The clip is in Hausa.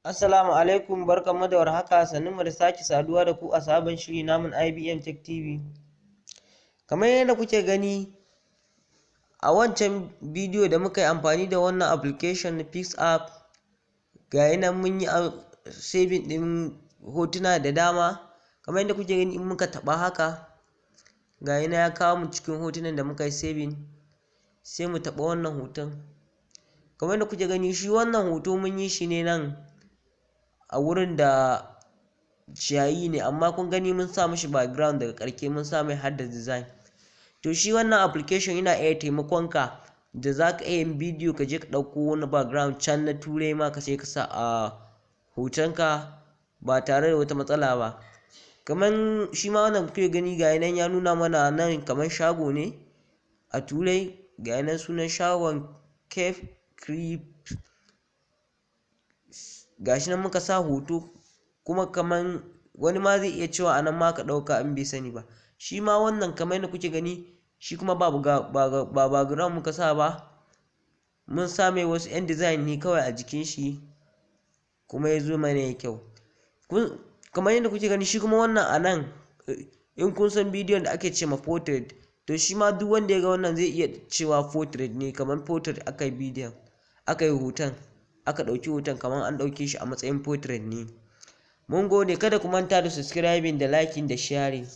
Assalamu alaikum, barkanmu da warhaka, sannunmu da sake saduwa da ku a sabon shiri namu na IBM Tech TV. Kamar yadda kuke gani a wancan bidiyo da muka yi amfani da wannan application na PixApp, ga nan mun yi saving ɗin hotuna da dama. Kamar yadda kuke gani, in muka taɓa haka, ga nan ya kawo mu cikin hotunan da muka yi saving. Sai mu taɓa wannan hoton. Kamar yadda kuke gani, shi wannan hoto mun yi shi ne nan a wurin da ciyayi ne, amma kun gani mun sa mishi background, daga ƙarshe mun sa mai har da design. To, shi wannan application yana iya taimakon ka da za ka iya yin bidiyo, ka je ka ɗauko wani background can na Turai ma, ka sai ka sa a hotonka ba tare da wata matsala ba. Kaman shi ma wannan kuke gani, ga nan ya nuna mana nan kaman shago ne a Turai. Ga nan sunan shagon Cape Creep. Gashi nan muka sa hoto, kuma kaman wani ma zai iya cewa a nan ma ka ɗauka in bai sani ba. Shi ma wannan, kamar yadda kuke gani, shi kuma ba ba background muka sa ba, mun sa mai wasu 'yan design ne kawai a jikin shi, kuma ya zo mana ya kyau kamar yadda kuke gani. Shi kuma wannan a nan, in kun san bidiyon da ake ce ma portrait, to shi ma duk wanda ya ga wannan zai iya cewa portrait ne, kamar portrait aka yi bidiyon, aka yi hoton, aka ɗauki hoton kamar an ɗauke shi a matsayin portrait ne. Mun gode, kada ku manta da subscribing da liking da sharing.